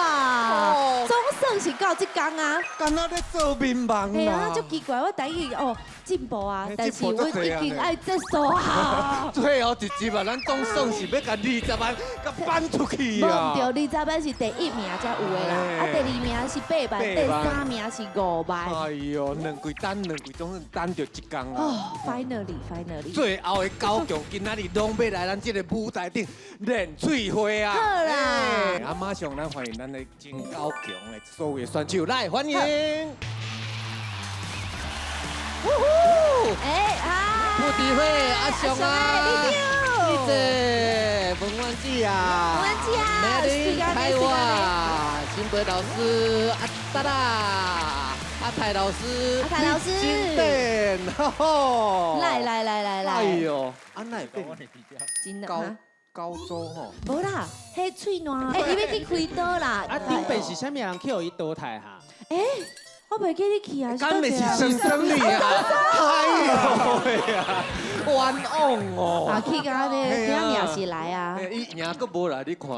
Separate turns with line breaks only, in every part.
啊，總算是到這工啊！
敢若咧做眠夢。
嘿啊，足奇怪，我台語哦進步啊，但是我已經愛結束啊。
最後一集啊，咱總算是欲共20萬共扳出去啊！
無毋對，二十萬是第一名才有的啦，啊，第二名是8萬，第三名是5萬。
哎喲，兩季等兩季，總算等著一工啊！
哦，finally，finally。
最後的九強今仔日攏欲來咱這个舞台頂練喙花啊！
好啦，
啊，馬上咱歡迎咱的前九強的所有的選手來歡迎。嗚呼！
哎啊！
傅迪慧阿雄啊，李姐，文婉姊啊，
文婉姊啊，
Made in 台灣，新培老師阿達啦，阿泰老師，
阿泰老師，
金電，
來來來來來，
哎喲，啊哪會變高高州吼？
無啦，彼喙瀾，哎，伊欲去開刀啦。
啊，頂擺是啥物人去予伊淘汰哈？
哎，我袂記你去啊，
敢袂是先生你啊？哎喲喂啊，冤枉哦！
啊，去甲呢，今仔也是來啊。
伊贏閣無來，你看。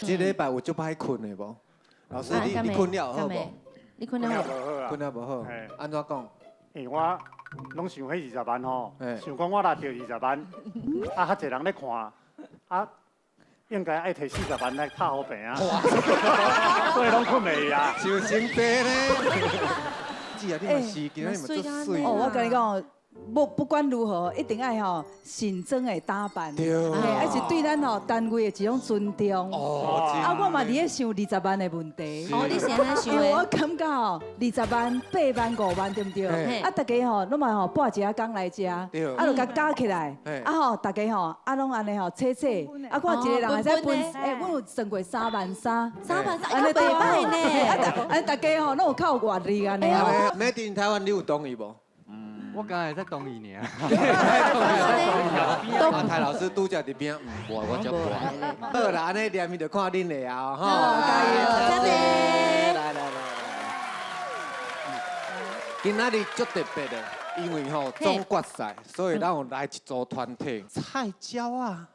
這禮拜有足歹睏的無？老師，你睏了好無？
你睏了無？
睏了無好？按怎講？
因為我攏想彼二十萬吼，想講我若著二十萬，啊，較濟人咧看，啊，應該愛提40萬來拍予平啊，所以攏睏袂去啊。
傷心地咧。姊啊，你嘛是今仔日嘛足媠。
哦，我共你講。不管如何，一定愛吼盛裝的打扮，對，還是對咱吼單位的一種尊重。
哦，
啊，我嘛佇咧想二十萬的問題。
哦，你是按怎想的？
因為我感覺吼，二十萬、8萬、5萬，對毋對？啊，逐家吼攏嘛吼撥一下工來遮，啊，就共加起來，啊吼，逐家吼啊攏按呢吼切切，啊，看一個人會使分，欸，阮有算過3萬3，3
萬3，按呢袂歹呢。
啊，按逐家吼攏有較有活力按呢。
Made in 台灣，你有同意無？
我剛才在同意爾。
阿泰老師拄才佇邊，無我才無。好啦，按呢連面就看恁的啊，吼。
加油，多謝。
來來來來。今仔日足特別的，因為吼總決賽，所以咱有來一組團體菜鳥啊。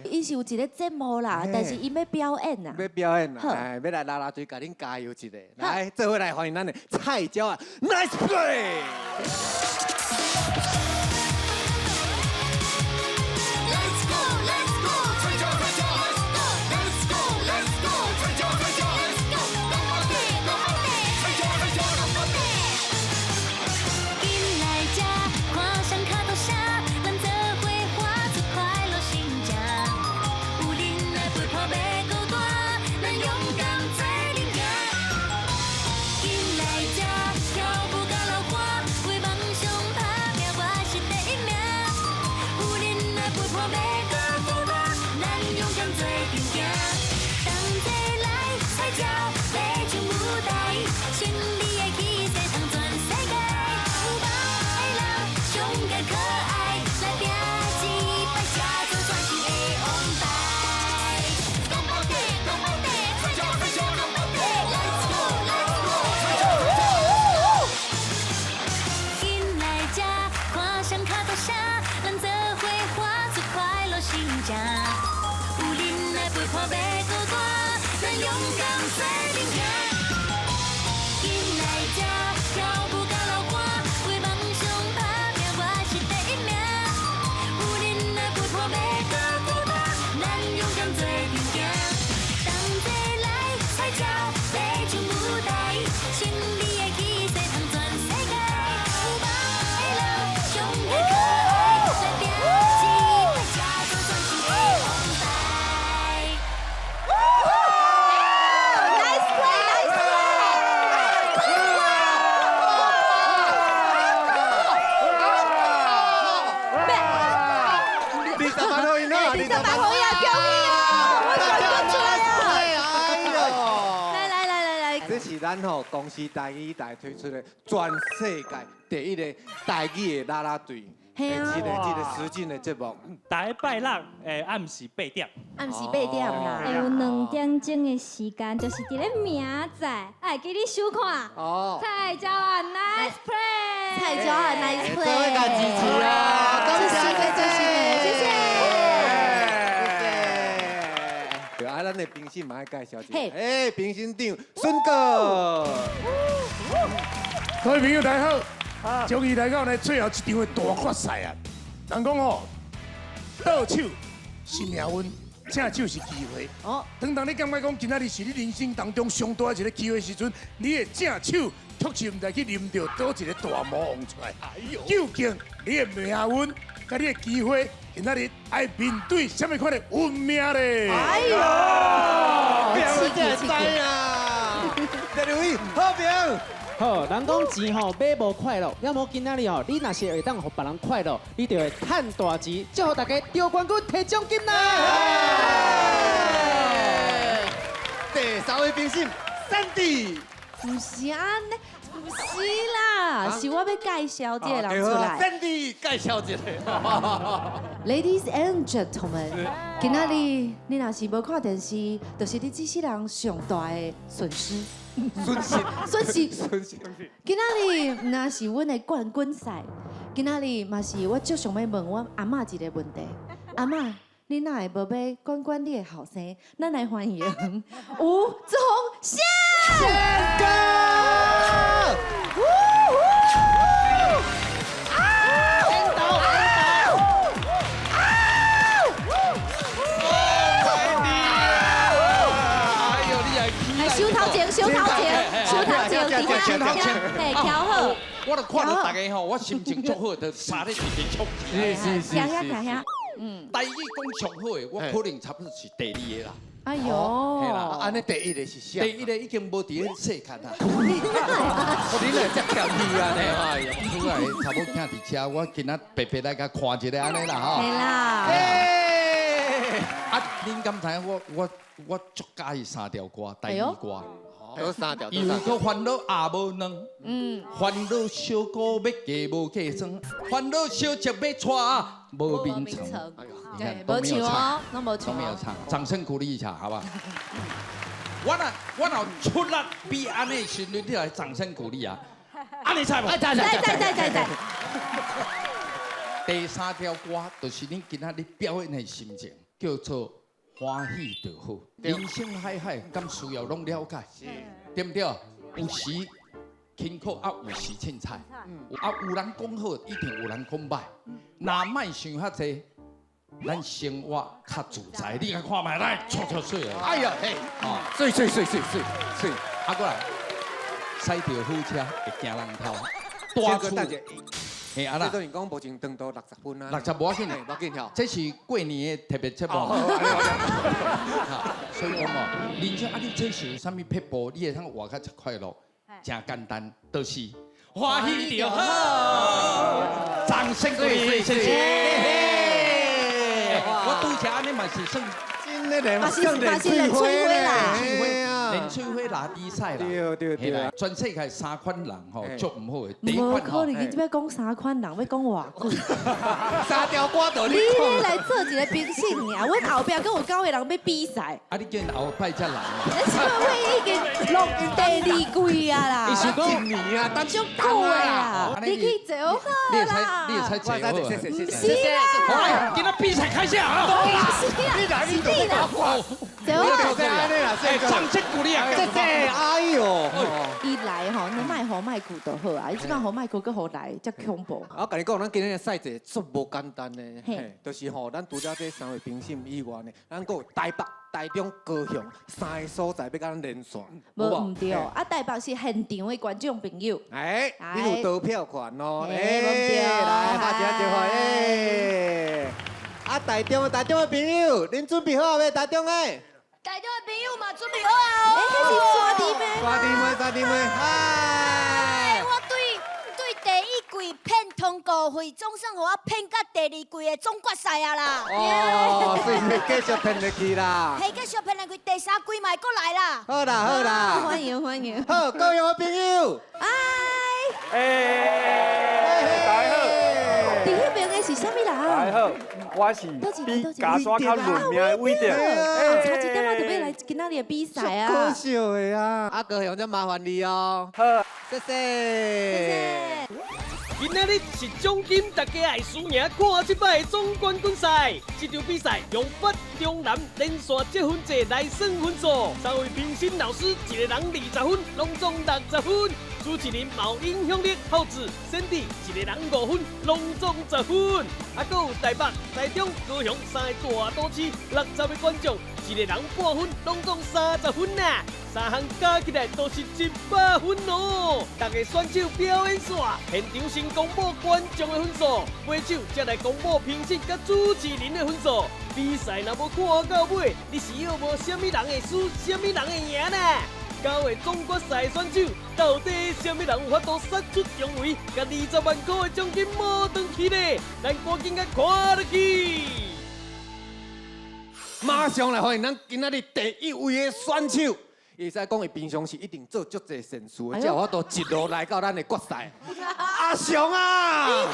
伊是有一个節目啦，但是伊欲表演啊。
欲表演啊，哎，欲來啦啦隊共恁加油一下。來，做伙來歡迎咱的菜鳥啊，Nice play！咱吼公司台語台推出的全世界第一个台語的啦啦隊，這個實境的節目。
逐拜六的暗時8點，
暗時8點啦。
會有2點鐘的時間，就是佇咧明仔載，會記你收看。哦。菜鳥啊，Nice play。
菜鳥啊，Nice play。
各位支持啊，多謝謝謝謝謝。啊，咱的評審嘛愛介紹一下。哎，評審長孫哥。
各位朋友大家好，終於來到呢最後一場的大決賽啊！人講吼，倒手是命運，正手是機會。哦，當你感覺講今仔日是你人生當中上大一個機會時陣，你的正手確實毋知去啉著佗一個大魔王出來。究竟你的命運佮你的機會，今仔日愛面對啥物款的運命咧？
哎呦，
刺激刺激啊！第二位好評。
好，人講錢吼買無快樂，要無今仔日吼，你若是會當予別人快樂，你就會趁大錢，祝福大家得冠軍提獎金啦！
第三位評審，Sandy，
毋是按呢，毋是啦，是我欲介紹這個人出來。
Sandy 介紹一下。
Ladies and gentlemen，今仔日你若是無看電視，就是你這世人上大的損失。
損失，
損失，
損失。
今仔日毋但是阮的冠軍賽，今仔日嘛是我足想欲問阮阿嬤一個問題。阿嬤，你哪會無欲管管你的後生？咱來歡迎吳宗憲。
憲哥。
收頭前，收頭前，收頭前，收頭前，嘿，調好。
我都看著大家吼，我心情足好，就三日直直衝。
是是是。
行遐行遐，嗯。
台語講上好的，我可能差不多是第二个啦。
哎呦，
嘿啦，
按呢第一个是啥？
第一个已經無佇咧世間啦。
你哪遮謙虛啊？
哎呀，本來差不多徛佇遮，我今仔白白來共看一下按呢啦吼。
係啦。
啊，恁敢知影我足佮意三條歌，台語歌。
佗三條？
又閣煩惱也無卵，煩惱小姑欲嫁無嫁妝，煩惱小叔欲娶無眠床。你看都沒有唱，
都沒
有唱，掌聲鼓勵一下，好不好？我若出力比按呢時陣，你來掌聲鼓勵啊！按呢唱無？
在在在在在。
第三條歌就是恁今仔日表演的心情，叫做。歡喜就好，人生海海，敢需要攏了解，對毋對？有時辛苦啊，有時凊彩，啊有人講好，一定有人講歹。若莫想遐濟，咱生活較自在。你共看覓來，唰唰媠啊！
哎呀嘿，媠媠媠媠媠媠，
啊閣來，駛著好車會驚人偷，大厝。嘿啊啦！
這陣講目前長途60分啊，60
無要緊，
無要緊吼。
這是過年的特別節目。所以講哦，人生啊，你這是有啥物撇步，你會通活較快樂，真簡單，就是歡喜就好。掌聲鼓勵，謝謝。我拄才按呢嘛是算，
真的咧，嘛是練翠花啦，
練翠花拉比賽啦，
對對對，
全世界三款人吼，足毋好的。
無可能，你這欲講三款人，欲講偌久？
三條歌都
你你來做一個評審爾，阮後壁閣有9個人欲比賽。
啊，你見後擺才來。
你這位已經錄第二季啊啦！
伊是講
一年啊，等
足久的啦，你去坐好啦。
你會使坐好。
毋是啦。
好來，今仔比賽開始啊！
你來，你你來，
坐好。
掌聲鼓勵啊！
謝謝，哎喲，
伊來吼，你莫予麥克就好啊！伊這擺予麥克閣予來，遮恐怖。
我共你講，咱今日的賽制足無簡單的，嘿，就是吼，咱除了這三位評審以外呢，咱閣有台北、台中、高雄三个所在欲佮咱連線。
無毋對，啊，台北是現場的觀眾朋友。
哎，你有投票權哦。哎，來，拍一下招呼，哎，啊，台中的朋友，恁準備好未？台中的。
台中的朋友嘛準備好啊！
欸，彼是沙弟妹。
沙弟妹，沙弟妹，嗨！
我對第一季騙通告費，總算予我騙到第二季的總決賽啊啦！
哦，所以繼續騙落去啦。
係繼續騙落去，第三季嘛會閣來啦。
好啦好啦，
歡迎歡迎。
好，高雄的朋友。
嗨！
哎，大家好。
佇彼邊的是啥物人？
大家好，我是比加山較論命的偉德。
差一點仔就欲來今仔日的比賽啊！
可惜的啊！啊，高雄，遮麻煩你哦。
好，
謝謝。
謝謝。
今仔日是獎金，大家愛輸贏看這擺的總冠軍賽。這場比賽用北中南連線積分制來算分數。三位評審老師一個人20分，攏總60分。主持人嘛有影響力，浩子、Sandy 一個人5分，攏總10分。啊，閣有台北、台中、高雄三個大都市60個觀眾，一個人半分，攏總30分啊！三項加起來都是100分哦！逐个選手表演煞，現場先公布觀眾的分數，尾手才來公布評審佮主持人的分數。比賽若無看到尾，你是猶無啥物人會輸，啥物人會贏啦！9月總決賽選手，到底啥物人有法度殺出重圍，共20萬塊的獎金摸轉去呢？咱趕緊共看落去！
馬上來歡迎咱今仔日第一位的選手。伊會使講，伊平常時一定做足濟善事的，才有法度一路來到咱的決賽。阿雄啊！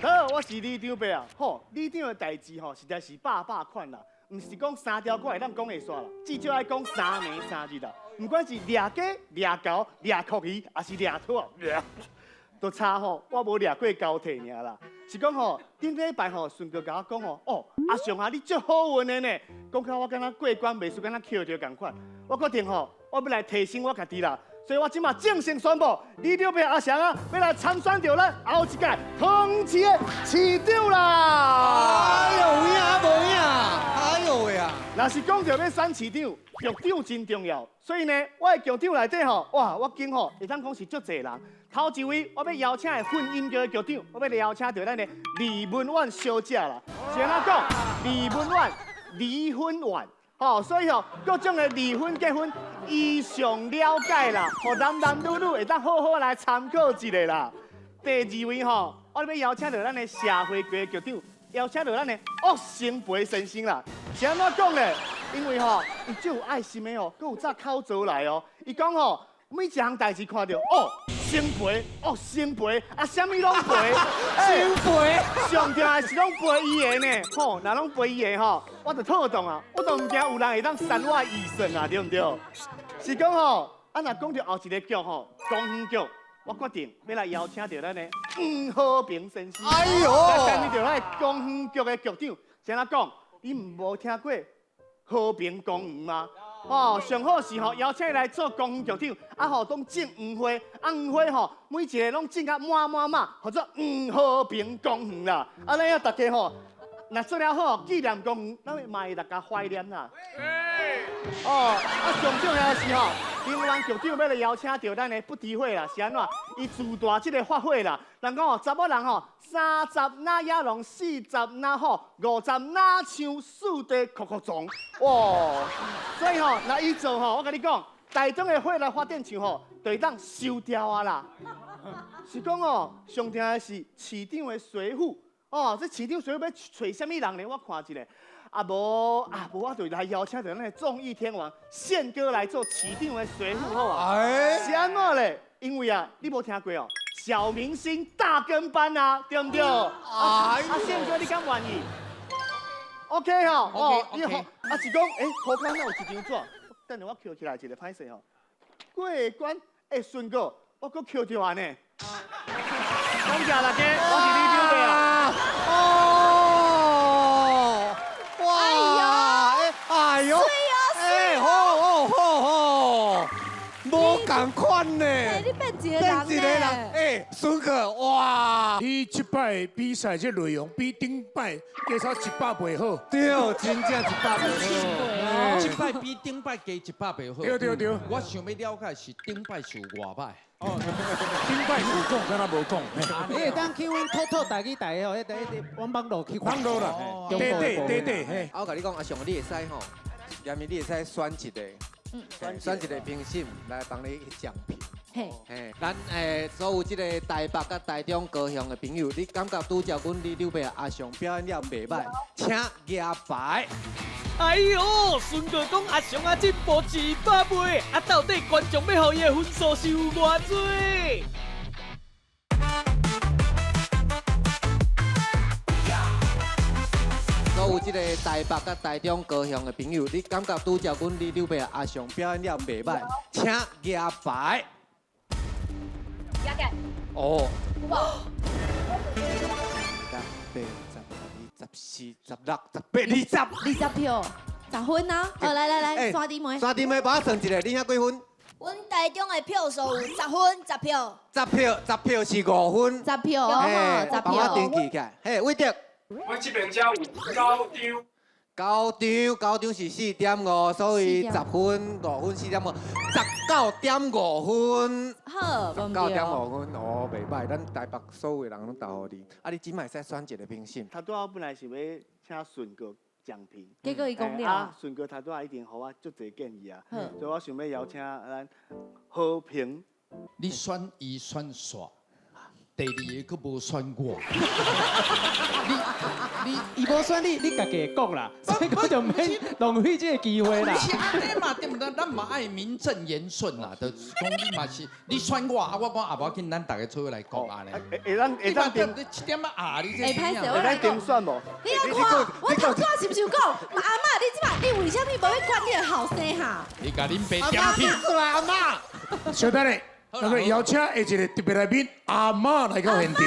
好，我是里長伯啊。吼，里長的代誌吼，實在是百百款啦，毋是講三條歌會當講會煞啦，至少愛講3暝3日啦。毋管是掠雞、掠狗、掠蛞蝓，抑是掠兔，都差吼，我無掠過交替爾啦。是講吼，頂禮拜吼，順哥共我講吼，哦，阿雄啊，你足好運的呢。講到我敢若過關袂輸，敢若抾著仝款。我決定吼，我欲來提升我家己啦。所以我這馬正式宣布，里長伯阿翔啊，欲來參選著咱後一屆桃園市的市長啦！
哎呦，有影無影？哎呦喂啊！
若是講著欲選市長，局長真重要。所以呢，我的局長內底吼，哇，我揀吼會當講是足濟人。頭一位，我欲邀請的婚姻局的局長，我欲來邀請著咱的李文婉小姐啦。是按怎講？李文婉，離婚婉，吼，所以吼，各種的離婚結婚，伊上了解啦，予男男女女會當好好來參考一下啦。第二位吼，我欲邀請著咱的社會局的局長，邀請著咱的岳成培先生啦。是按怎講咧？因為吼，伊足有愛心的哦，閣有紮口罩來哦。伊講吼，每一項代誌看著哦。先賠哦，先賠啊，啥物攏賠，
先賠，
上重要的是攏賠伊的呢，吼，若攏賠伊的吼，我就妥當啊，我都毋驚有人會當刪我的預算啊，對毋對？是講吼，啊，若講著後一個局吼，公園局，我決定欲來邀請著咱的黃和平先生，
哎喲，
來擔任著咱的公園局的局長。是按怎講？你毋無聽過和平公園嗎？哦，上好是吼邀請伊來做公園局長，啊吼攏種黃花，啊黃花吼每一个攏種甲滿滿滿，號做黃和平公園啦。按呢啊大家吼，若做了好紀念公園，咱嘛會大家懷念啦。哦，啊上重要的是吼，另外局長欲來邀請著咱的不敵會啦，是按怎？伊自大這个發揮啦，人講吼，查某人吼，30若野狼，40若虎，50若像四地哭哭虫，哇！所以吼，若伊做吼，我共你講，台中的火力發電廠吼，就會當收掉啊啦。是講哦，上重要的是市長的隨扈，哦，這市長隨扈欲揣啥物人呢？我看一下。啊無啊無，我就來邀請著咱的綜藝天王憲哥來做市長的隨扈好啊。是按怎咧？因為啊，你無聽過哦，小明星大跟班啊，對毋對？啊，憲哥，你敢願意？OK 吼，哦，你好，啊是講，欸，塗跤哪有一張紙？等下我抾起來一下，歹勢吼。過關，欸，順哥，我閣抾著啊呢。感謝大家，我是里長伯啊。
哦，哇，哎呦，哎，好好好好，無仝款呢。
你變一個人呢？
變一個人，哎，孫哥，哇！
你這擺比賽這內容比頂擺加少100倍好。
對，真正100倍好。
這擺比頂擺加100倍好。
對對對。
我想欲了解是頂擺是有偌歹。
哦，頂擺有講，敢若無講。
你會當去阮透透台語台哦，彼个網網路去看。
網路啦，對對對對，嘿。
我共你講，阿雄，你會使吼，下面你會使選一个，選一个評審來幫你講評。嘿，咱所有這个台北佮台中、高雄的朋友，你感覺拄才阮里長伯阿雄表演了袂䆀，請舉牌。
哎喲，孫哥講阿雄啊進步100倍，啊到底觀眾欲予伊的分數是有偌濟？
所有這個台北佮台中、高雄的朋友，你感覺拄才阮李柳伯阿雄表演了袂䆀，請舉牌。
舉起。
哦。
有無？
十、八、十、十二、十四、十六、十八、二十。
20票，10分啊！好，來來來，山弟妹。
山弟妹幫我算一下，你遐幾分？
阮台中的票數有10分10票。
10票，10票是5分。
10票哦，10票。
幫我登記起來。嘿，偉德。
我這邊才有9張。
9張，9張是4.5，所以10分、5分、4.5，19.5分。
好，19.5
分哦，袂䆀，咱台北所有的人攏投予你。啊，你這擺會使選一個評審。
頭拄仔我本來想欲請順哥講評，
結果伊講了。
啊，順哥頭拄仔一定予我足濟建議啊，所以我想欲邀請咱和平。
你選伊選煞，第二个閣無選我。
你伊無選你，你家己會講啦，所以講就免浪費這個機會啦。
是按呢嘛，對毋對？咱嘛愛名正言順啦，就是講你嘛是你選我啊，我講也無要緊，咱逐家做伙來講按呢。
會當會當
定一點仔啊，你這
會歹勢，
會當點選無？
你要看，我頭拄仔是毋是有講？阿嬤，你這擺你為啥物無欲管你的後生哈？
你共恁爸點起
出來，阿嬤。
小等下。那個邀請的一個特別來賓阿嬤來到現場。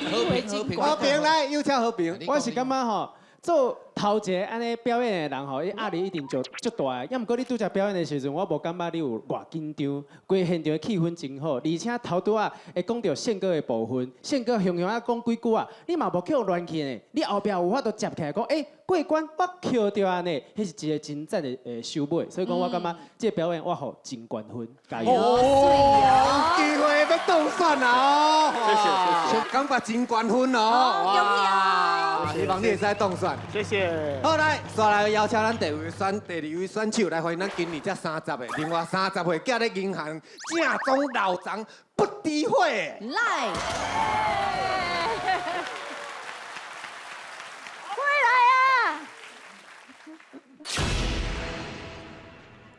和平和平，
和平來，有請和平。
我是感覺吼，做頭一個按呢表演的人吼，伊壓力一定就足大的。抑毋過你拄才表演的時陣，我無感覺你有偌緊張，規現場的氣氛真好，而且頭拄仔會講著憲哥的部分，憲哥雄雄啊講幾句啊，你嘛無去予亂去呢，你後壁有法度接起來講，欸，過關我抾著按呢，彼是一個真讚的收尾，所以講我感覺這個表演我予真懸分，加油！
哦，機會欲當選啊！
謝謝謝謝，
感覺真懸分哦！哇，希望你會使當選。
謝謝。
好來，煞來邀請咱第二位選手來歡迎咱今年才30歲，另外30歲寄咧銀行正宗老欉不低火。
來。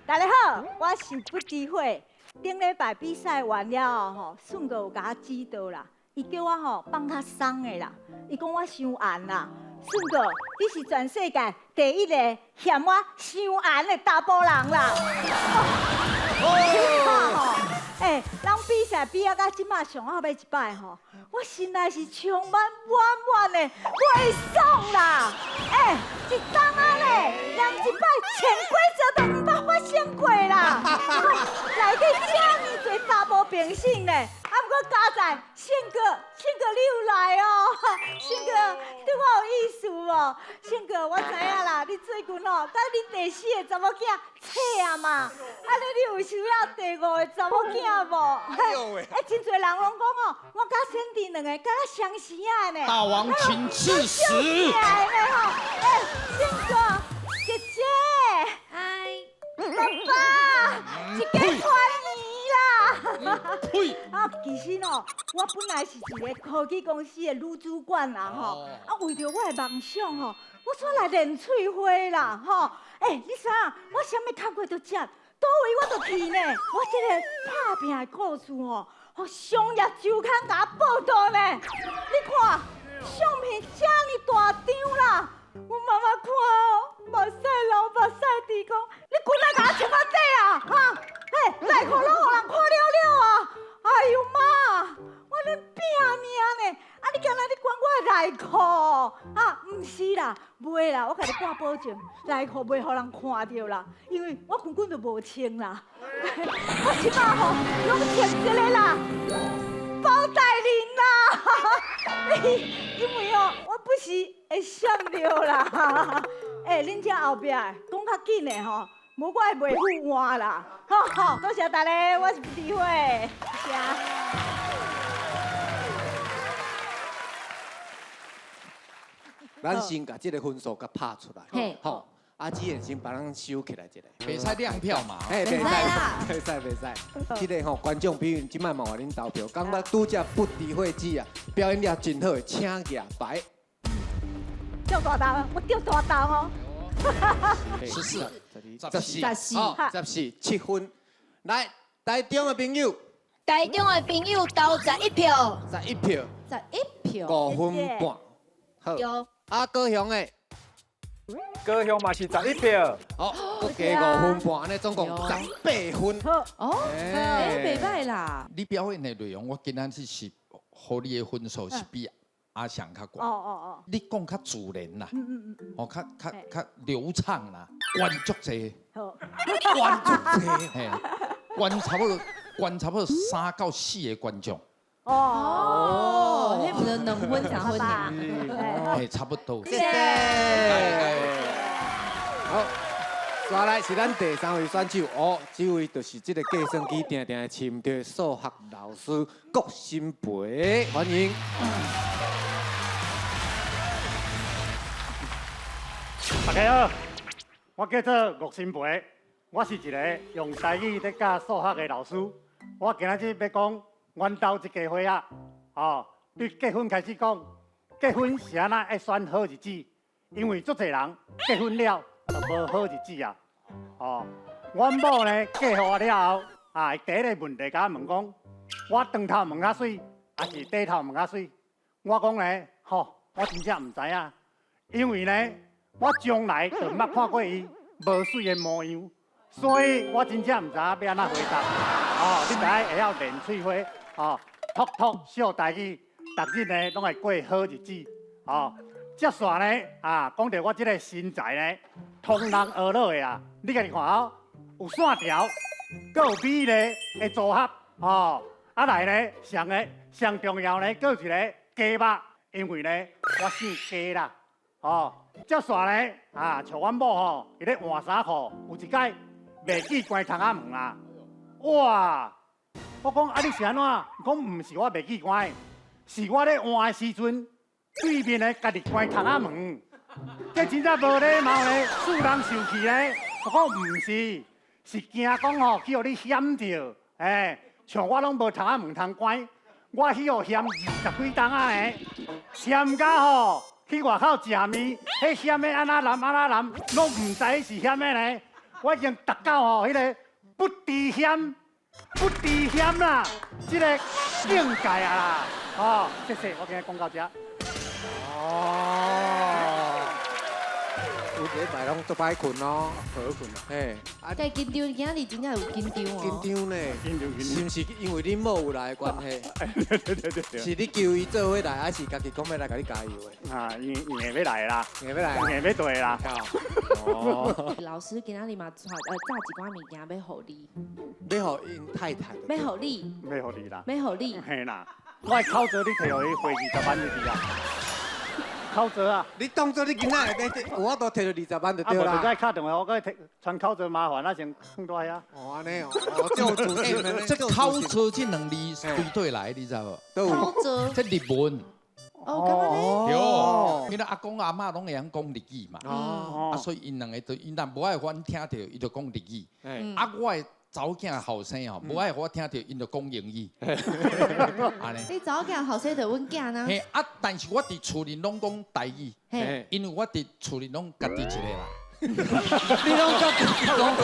大家好，我是不知火。頂禮拜比賽完了後吼，順哥有共我指導啦，伊叫我吼放較鬆的啦，伊講我傷紅啦。順哥，你是全世界第一個嫌我傷紅的查埔人啦。哦，欸，人比賽比啊到這馬上後尾一擺吼，我心內是充滿滿滿的袂爽啦。欸，一冬仔咧，連一擺潛規則都毋捌發生過啦。內底遮爾濟查埔評審咧，啊，毋過佳哉，憲哥，憲哥你有來哦，憲哥對我有意思無？憲哥，我知影啦，你最近哦，佮你第四个查某囝扯啊嘛，按呢你有需要第五个查某囝無？欸，真濟人攏講哦，我佮仙弟兩个敢若相似仔呢。
大王請吃屎！
欸，憲哥，姐姐，
嗨，
爸爸，一家團圓啦！
呸！
啊，其實哦，我本來是一個科技公司的女主管啦，吼，啊，為著我的夢想吼，我煞來練翠花啦，吼，欸，你知影我啥物工課都接，佗位我都去呢。我這個拍拚的故事吼，予商業週刊共我報導呢。你看，相片遮爾大張啦，阮媽媽看哦，目屎流目屎滴講，你滾來共我穿較短啊，哈！嘿，內褲攏予人看了了啊！哎喲媽，我咧拼命呢，啊你敢若咧管我的內褲？啊，毋是啦，袂啦，我共你掛保證，內褲袂予人看著啦，因為我根本就無穿啦。我這擺吼攏穿這個啦，包大人啦，因為哦，我不時會閃著啦。欸，恁遮後壁講較緊的吼。無我會袂赴換啦，好，多謝大家，我是不知火，謝謝。
咱先共這个分數共拍出來，好，啊，子賢先幫咱收起來一下。
袂使亮票嘛？
嘿，袂使，袂使，袂使。這个吼觀眾朋友這擺嘛予恁投票，感覺拄才不知火子啊表演了真好，請舉牌。
釣大刀，我釣大刀哦。
14、
14、14，7分。來，台中的朋友，
台中的朋友投11票，11
票，11
票，5
分半。好。
对。
啊，高雄的。
高雄嘛是11票。
好，阁加5分半，按呢总共18分。
哦，哎，袂䆀啦。
你表演的内容，我今仔日是予你的分数是比阿翔较悬。你讲较自然啦，哦，较较较流畅啦，悬足济，悬足济，嘿，悬差不多，悬差不多3到4个观众。
哦，彼毋是2分3分尔。
嘿，差不多。
谢谢。好，接来是咱第3位选手，哦，这位就是这个计算机定定会抻著数学老师郭新培，欢迎。
大家好，我叫做郭新培，我是一个用台语咧教数学的老师。我今仔日欲讲阮兜这家伙仔，哦，对结婚开始讲，结婚是按怎爱选好日子？因为足济人结婚了就无好日子啊。哦，阮某呢嫁予我了后，啊，伊第一个问题共我问讲，我长头毛较媠，还是短头毛较媠？我讲呢，吼，我真正毋知影，因为呢，我从来就毋捌看过伊无媠的模样，所以我真正毋知影欲按怎回答。哦，你著爱会晓练喙花，哦，托托惜台语，逐日呢拢会过好日子。哦，接续呢，啊，讲著我这个身材呢，通人学落的啊，你家己看哦，有线条，阁有美丽的组合，哦，啊来呢，上个上重要呢，阁有一个鸡肉，因为呢，我姓鸡啦，哦，接续呢，啊，像阮某吼，伊咧换衫裤，有一摆袂记关窗仔门啦，哇！我讲啊，你是按怎？伊讲毋是我袂记关，是我咧换的时阵，对面的家己关窗仔门，这真正无礼貌呢，使人受气呢。我讲毋是，是惊讲吼去予你嫌著，哎，像我拢无窗仔门通关，我去予嫌20几冬仔呢，嫌到吼去外口食面，彼嫌的按怎淋按怎淋，拢毋知是嫌的呢。我已经达到吼彼个不知嫌。不知嫌啦，这个境界啊啦，哦，谢谢，我今日讲到这。
哦，有礼拜拢足歹困哦，
好困啊。
嘿，
但紧张，今仔日真正有紧张哦。
紧张呢？
紧张，
是毋是因为恁某有来的关系？
对对对对。
是你求伊做伙来，还是家己讲欲来共你加油的？
啊，硬硬欲来啦，
硬欲来，
硬欲对啦。
哦。
老师今仔日嘛，带炸一寡物件欲予你。
欲予𪜶太太。
欲予你。
欲予你啦。
欲予你。
嘿啦，我的口罩你提予伊花20万入去啊。口罩啊！
你当作你囡仔会有法度提著20万就对啦。
啊，无就再敲电话，我阁提穿口罩麻烦，啊先放在遐。
哦，按呢哦，这有自信的。
这口罩这两字对对来，你知无？
口罩。
这日文。
哦，
对，因为阿公阿嬷拢会晓讲日语嘛。哦。啊，所以𪜶两个就𪜶若无爱予阮听著，伊就讲日语。啊，我的查某囝后生吼，无爱予我听著，𪜶就讲英语。按呢。
你查某囝后生就阮囝呢？
嘿，啊，但是我伫厝里拢讲台语，因为我伫厝里拢家己一个人。
你拢家己讲过，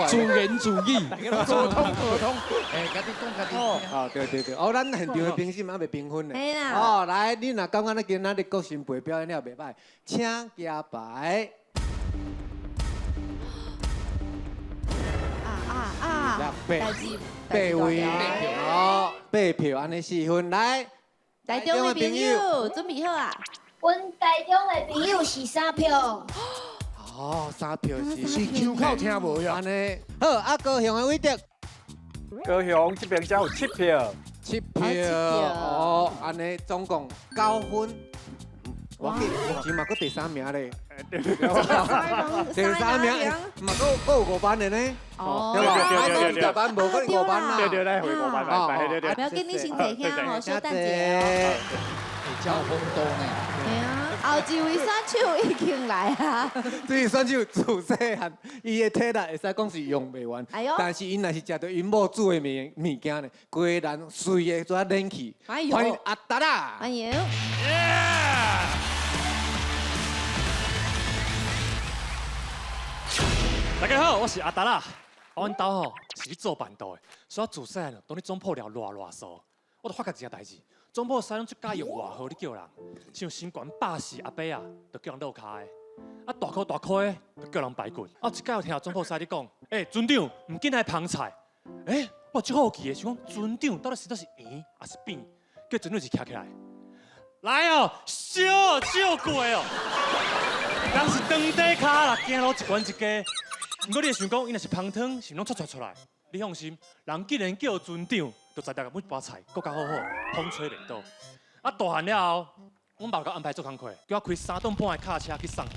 自言自语，
沟通沟通。
哎，家己讲家己。
哦，对对对，哦，咱现场的评审还未评分呢。
嘿啦。
哦，来，你若感觉你今仔日郭新培表演了袂䆀，请举牌。8位，哦，8票，按呢4分，来，
台中的朋友准备好啊？
阮台中的朋友是3票。
哦，3票是
是枪口听无呀？
按呢，好，啊，高雄的伟德，
高雄这边才有7票
，7票，哦，按呢总共9分。我记目前嘛，阁第3名咧。第3名，嘛阁阁有5万的呢。
哦，
对对对，20万无可能5万啦。
对对，来回5万来，对对对。
不要紧，你先坐遐吼，小等一下哦。
会交风多呢。
对啊，后一位选手已经来啊。
这位选手自细汉，伊的体力会使讲是用袂完，但是𪜶若是食著𪜶某煮的物件呢，规个人随的怎练去。欢迎阿达啦。
欢迎。
大家好，我是阿达啦。阮兜吼是咧做办桌的，所以我自细汉当咧总铺了偌偌嗦。我就发觉一件代志，总铺师拢足佮意用外号咧叫人，像身悬140阿伯啊，就叫人落跤的；啊大箍大箍的，就叫人排骨。啊，一摆有听总铺师咧讲，欸，船长，毋紧来捧菜。欸，我足好奇的，想讲船长到底是倒是圆还是扁？叫船长是徛起来，来哦，烧照过哦。人是长短跤啦，走路一悬一低。毋过你会想讲，伊若是芳汤，是拢出出出来？你放心，人既然叫船长，就知道每盘菜阁较好好，风吹袂倒。啊，大汉了后，阮爸共安排做工课，叫我开3吨半的卡车去送货。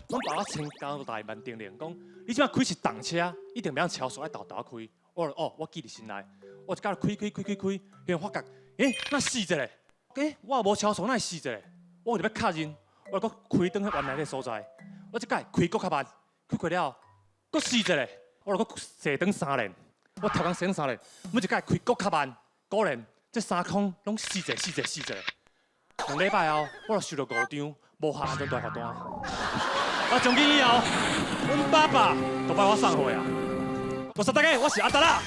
阮爸我先交代万叮咛，讲你这摆开是重车，一定袂晓超速，爱沓沓开。我哦，我记伫心内。我一甲开开开开开，忽然发觉，欸，哪死一个？欸，我也无超速，哪会死一个？我就欲确认，我阁开转去原来个所在。我这摆开阁较慢，开过了后，阁死一个。我阁踅转3轮，我头工踅转3轮，每一摆开阁较慢，果然这3空拢死一个死一个死一个。2礼拜后，我就收到5张无效安全带罚单。啊，从今以后，阮爸爸就帮我送货啊。多谢大家，我是阿达啦。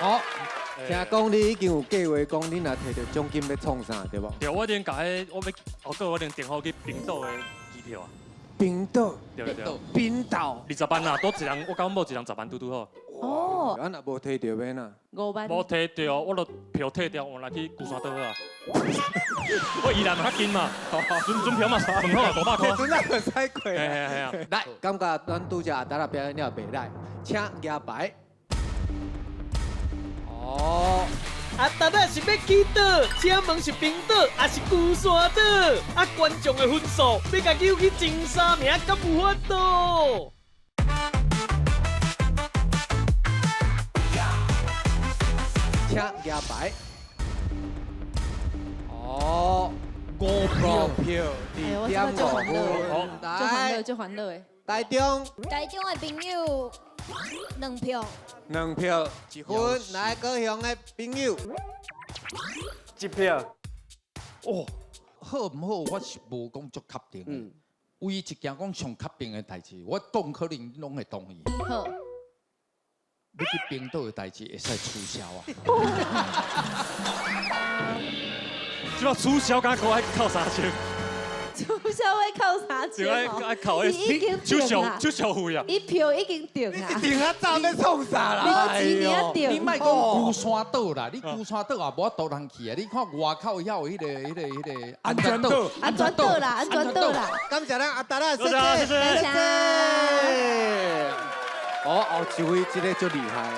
好，听讲你已经有计划，讲你若摕到奖金欲创啥，对无？
对，我已经共彼，我欲后个我已经订好去冰岛的机票啊。
冰岛？
对对对。
冰岛。
20万啊，多一人，我佮阮某一人10万拄拄好。
哦。
啊，若无摕著欲哪？5
万。
无摕著，我就票退掉，换来去龟山岛啊。我宜兰嘛较近嘛，船票嘛，问好啊，500箍。
船仔会使过。
嘿啊嘿啊。
来，感觉咱拄才阿达仔表演了袂赖，请举牌。哦。
阿达仔是欲去佗？请问是冰岛还是龟山岛？啊，观众的分数欲共扭去前3名，敢有法度？
请举牌。哦，5票，2.5分。
就欢乐，就欢乐的。
台中，
台中的朋友2票
，2票1分。来，高雄的朋友
1票。
哦，好毋好？我是无讲足确定的。唯一一件讲上确定的代志，我讲可能拢会同意。
好。
你去冰岛的代志会使取消啊？
这摆取消敢阁爱扣3000？
取消爱扣3000
哦？爱扣迄手续手续费啊！
伊票已经定啊！
你定啊早欲创啥啦？
你定。
你莫讲龟山岛啦，你龟山岛也无法度人去啊！你看外口遐有彼个
安全岛，
安全岛啦，安全岛啦！
感谢咱阿达仔，
谢谢，谢
谢。
哦哦，一位这个足厉害，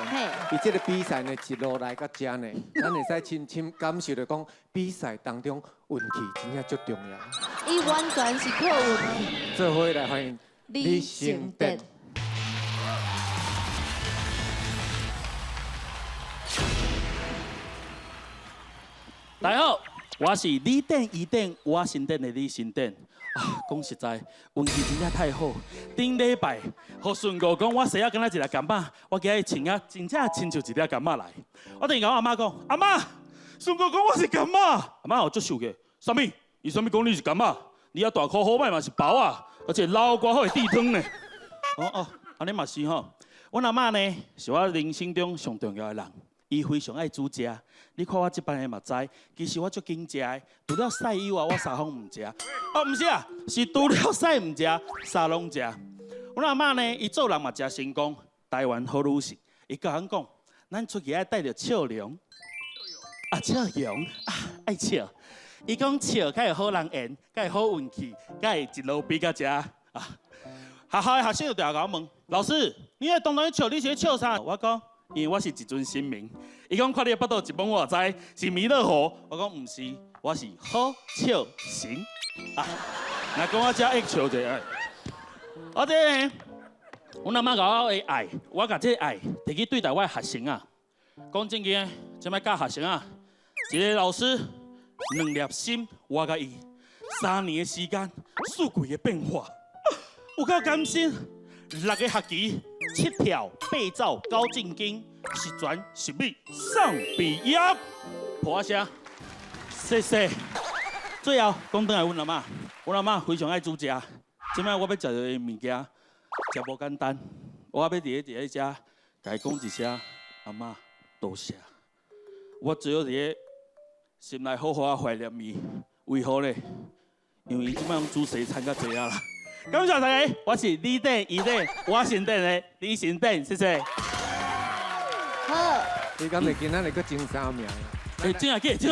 伊这个比赛呢一路来到这呢，咱会使深深感受到讲比赛当中运气真正足重要。
伊完全是靠运气。
做伙来欢迎李承德。
大家好，我是李典、伊典、我新典的李承德。啊，讲实在，运气真正太好。顶礼拜，予顺哥讲，我生仔敢若一粒柑仔，我今日穿啊，真正亲像一粒柑仔来。我突然共我阿妈讲，阿妈，顺哥讲我是柑仔，阿妈有足受个，啥物？伊啥物讲你是柑仔？你啊大箍好歹嘛是包啊，而且老瓜好会滴汤呢。哦哦，按呢嘛是吼。阮阿妈呢，是我人生中上重要的人。伊非常爱煮食，你看我这摆的嘛知，其实我足紧食的，除了屎以外，我啥拢毋食。哦，毋是啊，是除了屎毋食，啥拢食。阮阿嬷呢，伊做人嘛诚成功，台湾好女婿。伊教阮讲，咱出去爱带著笑容，啊笑容啊爱笑。伊讲笑才会好人缘，才会好运气，才会一路比到遮啊。学校的学生就定共我问，老师，你爱当当咧笑，你是咧笑啥？我讲。因为我是一尊神明，伊讲看你的腹肚一摸我就知是弥勒佛，我讲毋是，我是好笑神啊。若讲我遮爱笑者，我这呢，阮阿妈共我的爱，我共这个爱摕去对待我的学生啊。讲正经的，这摆教学生啊，一个老师2粒心，我佮伊3年的时间，4季的变化，有够甘心。6个学期，7跳8走9进京，10全10美送毕业。破声，谢谢。最后讲转来，阮阿嬷，阮阿嬷非常爱煮食。这摆我欲食的物件，食无简单。我欲伫咧遮，共伊讲一声，阿嬷多谢。我最好伫咧心内好好啊怀念伊。为何咧？因为伊这摆拢煮西餐较济啊啦。感谢大家，我是李典、伊典、我姓邓的李姓邓，谢谢。
好。
你敢会今仔日阁争三名？
欸，真啊假？真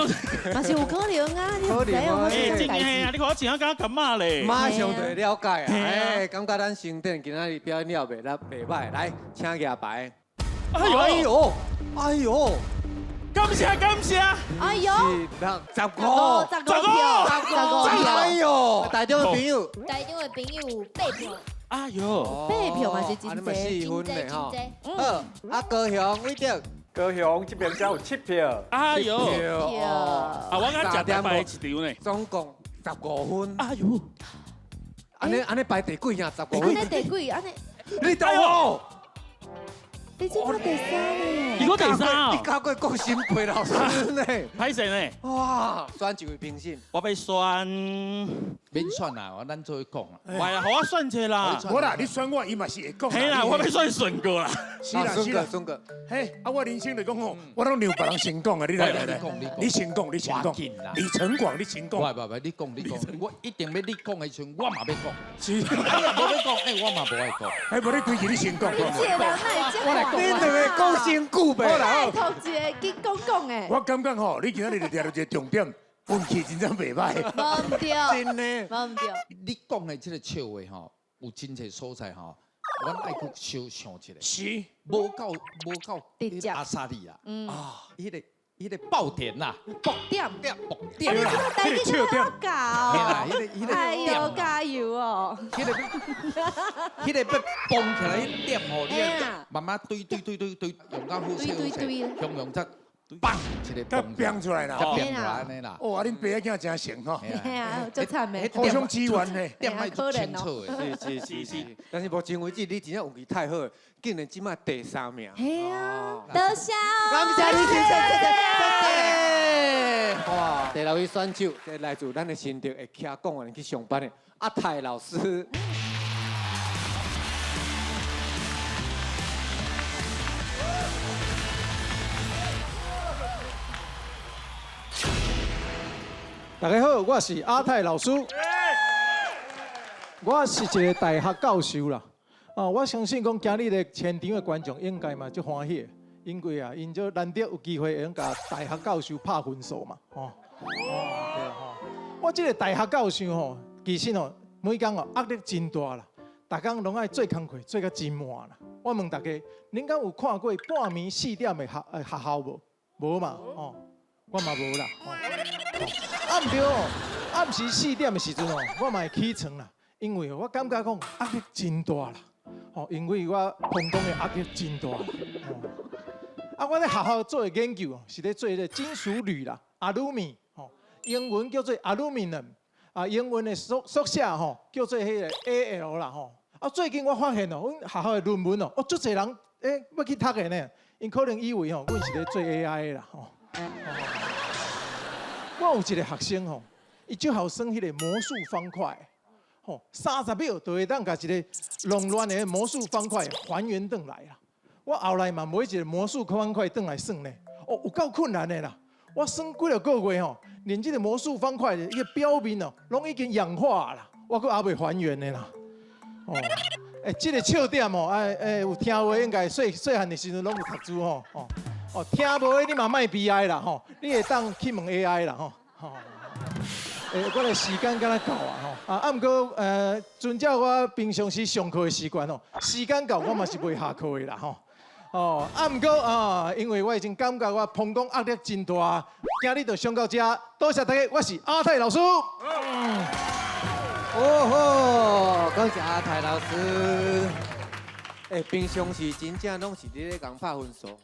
嘛是有可能啊，你唔知影发生啥代
志。你看我真啊敢感觉咧？
马上就会了解啊！哎，感觉咱新店今仔日表演了袂啦，袂歹。来，请举牌。哎呦，哎呦，
感谢感谢。
哎呦，
15，
15票，15票。
哎呦，台中的朋友，
台中的朋友有8票。
哎呦，
8票嘛是真济，
4分的吼。好，啊高雄伟德。
高雄这边才有7票。
哎呦，啊，我敢食点排一场呢，
总共15分。
哎呦，
按呢排第几啊？15分。
按呢第几？按呢？
你到哦。
你这个第三呢？
你个第三，
你教过郭新培老师呢？
歹势呢？
哇，选一位评审，
我欲选，
免选啦，我咱做伙讲啦。
唔系啦，予我选一个啦。
无啦，你选我，伊嘛是会讲。
嘿啦，我欲选顺哥啦。
是啦是啦，
顺哥。
嘿，啊，我人生就讲吼，我拢让别人先讲啊，你来来来，你先讲，你先讲。李成广，你先讲。
不不不，你讲你讲，我一定欲你讲的时阵，我嘛欲讲。
是。
你若无欲讲，欸，我嘛无爱讲。
哎，无你规矩，你先讲。
你这个人哪会这
我来，你两个讲先久呗。
拜托一个紧讲讲的。
我感觉吼，你今仔日就抓到一个重点，运气真正袂歹。
无毋对，
真的，
无毋对。
你讲的这个笑话吼，有真济所在吼，阮爱阁小想一下。
是。
无够阿萨利啊，啊，彼个爆点啦，
爆点，
爆点啦，
这个笑点，
彼个，
哎呦，加油哦！
彼个要蹦起来，彼点吼，你慢慢堆堆堆堆堆，用到好势好势，雄雄才砰一个
蹦变出来啦，
才变出来按呢啦。
哦，啊，恁爸仔囝真成吼，
嘿啊，足惨的，
互相支援呢，
点爱足清楚的，
是是是是。但是目前为止，你真正运气太好，竟然这摆第三名。
嘿啊，多谢，
感谢你，谢谢谢谢。哇，第六位选手，这来自咱的新竹会骑公园去上班的阿泰老师。
大家好，我是阿泰老师。我是一个大学教授啦。哦，我相信讲今日的现场的观众应该嘛足欢喜的，因为啊，𪜶足难得有机会会用共大学教授拍分数嘛。哦，对吼。我这个大学教授吼，其实吼，每工哦压力真大啦，逐工拢爱做工课，做甲真晚啦。我问大家，恁敢有看过半暝4点的学校无？无嘛？哦，我嘛无啦。啊，毋对哦，暗时4点的时阵哦，我嘛会起床啦，因为我感觉讲压力真大啦，吼，因为我膀胱的压力真大。啊，我咧学校做的研究是咧做个金属铝啦，阿鲁米，吼，英文叫做 aluminum，啊，英文的缩写吼叫做彼个 AL 啦，吼。啊，最近我发现哦，阮学校的论文哦，哦，足济人欲去读的呢，𪜶可能以为吼，阮是咧做 AI 的啦，吼。我有一个学生吼，伊就好耍彼个魔术方块，吼，30秒就会当共一个弄乱的魔术方块还原转来啦。我后来嘛买一个魔术方块转来耍呢，哦，有够困难的啦。我耍几落个月吼，连这个魔术方块的彼个表面哦，拢已经氧化啦，我阁犹未还原的啦。哦，欸，这个笑点哦，有听话应该细细汉的时阵拢有读书吼，哦。哦，听无的你嘛莫悲哀啦吼，你会当去问 AI 啦吼。欸，我的时间敢若够啊吼。啊，毋过遵照我平常时上课的习惯吼，时间到我嘛是袂下课的啦吼。哦，啊，毋过啊，因为我已经感觉我膀胱压力真大，今日就上到这，多谢大家，我是阿泰老师。
哦吼，感谢阿泰老师。欸，平常时真正拢是伫咧共拍分数。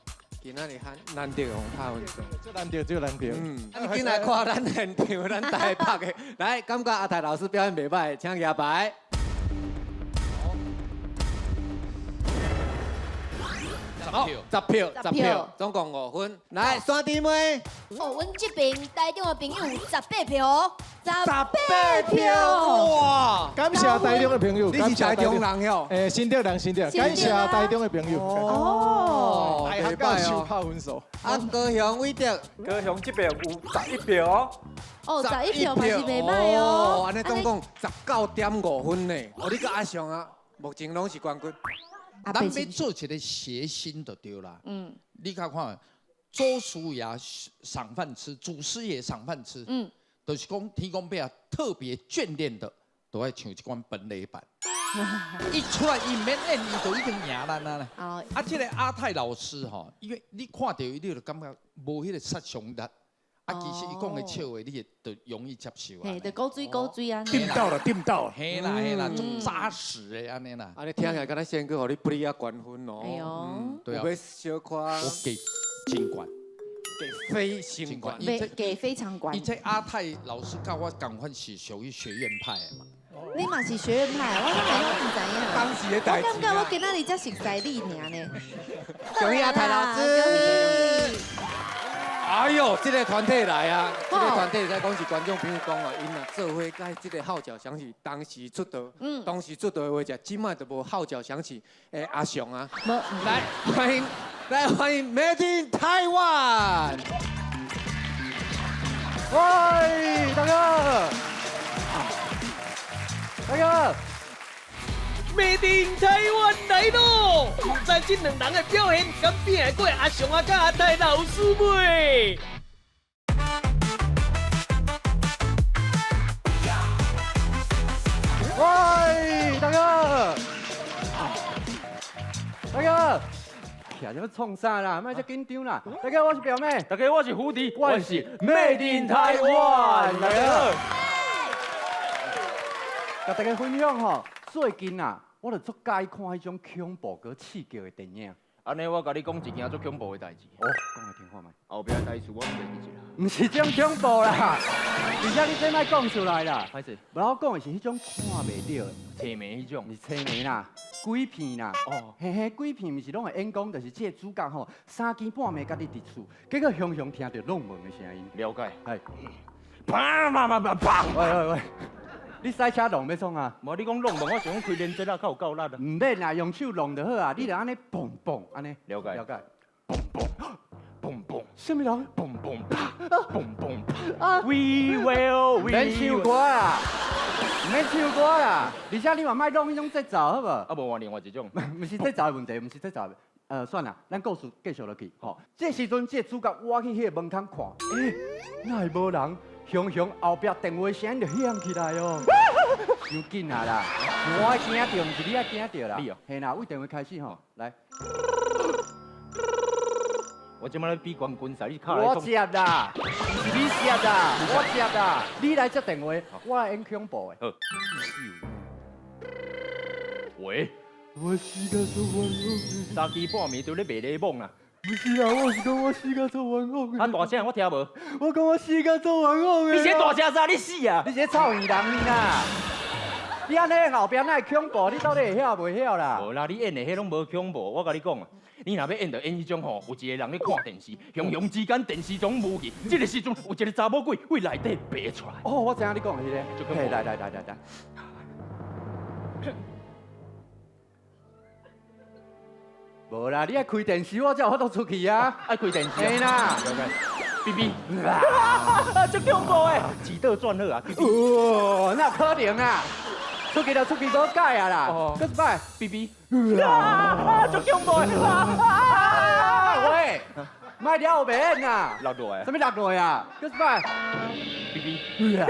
今仔日很难得予拍分数，
这难得，这难得。
嗯，你紧来看咱现场，咱台北的，来，感觉阿泰老师表演袂歹，请举牌。好，10票，10票，總共5分。來，山弟妹。
哦，阮這邊台中的朋友18票，18
票，哇！
感謝台中的朋友，
你是台中人喲？
欸，新竹人，新竹，感謝台中的朋友。
哦，
大學教授拍分數。
啊，高雄偉德，
高雄這邊有11票哦。
哦，11票嘛是袂歹哦。
按呢總共19.5分呢。哦，你佮阿雄啊，目前攏是冠軍。
咱欲做一个諧星就對啦。嗯。你較看，祖師爺賞飯吃，祖師爺賞飯吃。嗯。就是講天公伯啊，特別眷戀的，都愛唱這款本壘板。一出來，伊毋免演，伊就已經贏咱啊啦。哦。啊，這個阿泰老師吼，因為你看著伊，你就感覺無彼個殺傷力。啊，其實伊講的笑話，你會就容易接受啊。
嘿，就古錐古錐啊。
掂到了，掂到了。
嘿啦嘿啦，足紮實的按呢啦。
啊，你聽起來敢若先閣予你不利啊關分哦。
哎喲。
對啊。
有欲小可。
我給真懸。
給非常懸。
給非常懸。
伊這阿泰老師佮我仝款是屬於學院派的嘛。
你嘛是學院派，我拢袂毋知影。
當時的代誌。
我感覺我今仔日才熟悉你爾呢。
恭喜阿泰老師。哎呦，這個團體來啊！這個團體在講是觀眾朋友講哦，𪜶若做伙佮這個號角響起，當時出道，當時出道的話，就這擺就無號角響起的阿雄啊。來歡迎，來歡迎 Made in Taiwan。
喂，大哥，大哥。
Made in Taiwan 來咯！毋知這兩人的表現，敢拼會過阿雄啊佮阿泰老師未？
喂，大哥，大哥，徛這欲創啥啦？莫遮緊張啦！大家我是表妹，
大家我是胡迪，
我是 Made in Taiwan。大家，佮大家分享吼，最近啊，我就足佮意看彼種恐怖閣刺激的電影。
按呢，我共你講一件足恐怖的代誌。
哦，講來聽看覓。
後壁的代誌我毋袂記得啦。
毋是這種恐怖啦，而且你這莫講出來啦。
歹勢。
無我講的是彼種看袂著的。
催眠彼種。
毋是催眠啦，鬼片啦。哦。嘿嘿，鬼片毋是攏會演講，就是這個主角吼，三更半暝佮你佇厝，結果雄雄聽著弄門的聲音。
了解。
係。
砰砰砰砰砰！
喂喂喂。你賽車弄欲創啊？
無，你講弄門，我想講開連接啊，較有夠力啊。
毋免啦，用手弄就好啊。你著按呢嘣嘣按呢。
了解。
了解。
嘣嘣嘣嘣。
啥物人？
嘣嘣嘣嘣啊！We will we。
免唱歌啦，毋免唱歌啦。而且你嘛莫弄彼種節奏，好無？
啊，無換另外一種。
毋是節奏的問題，毋是節奏的。算啦，咱故事繼續落去。吼，這時陣，這個主角我去彼個門口看，欸，哪會無人？雄雄後壁電話聲就響起來哦，傷緊啊啦！我愛驚著，毋是你愛驚著啦。
你哦，
嘿啦，為電話開始吼，來。
我這擺咧比冠軍賽，你敲來
我接啦，毋是你接啦，我接啦。你來接電話，我來演恐怖的。
好。喂。
我死甲做冤枉。
三更半暝就咧賣咧懵啦。
不是啊，我是講我死甲做冤枉的。
啊，大聲，我聽無。
我講我死甲做冤枉的。
你這大聲啥？你死啊！
你這臭耳人啦！你按呢後壁哪會恐怖？你到底會曉袂曉啦？
無啦，你演的彼攏無恐怖。我共你講啊，你若欲演，就演彼種吼，有一個人咧看電視，雄雄之間電視總無去。這個時陣有一個查某鬼為內底爬出來。
哦，我知影你講的彼個。來來來來來。無啦，你愛開電視，我才有法度出去啊！
愛開電視。
嘿啦。
嗶嗶。足恐怖的，自倒轉好啊！
哦，哪有可能啊？出去就出去，無解啊啦！閣一擺，
嗶嗶。啊！足恐怖的。
喂，莫了後面啊！
落落來。
啥物落落來啊？閣一擺，
嗶嗶。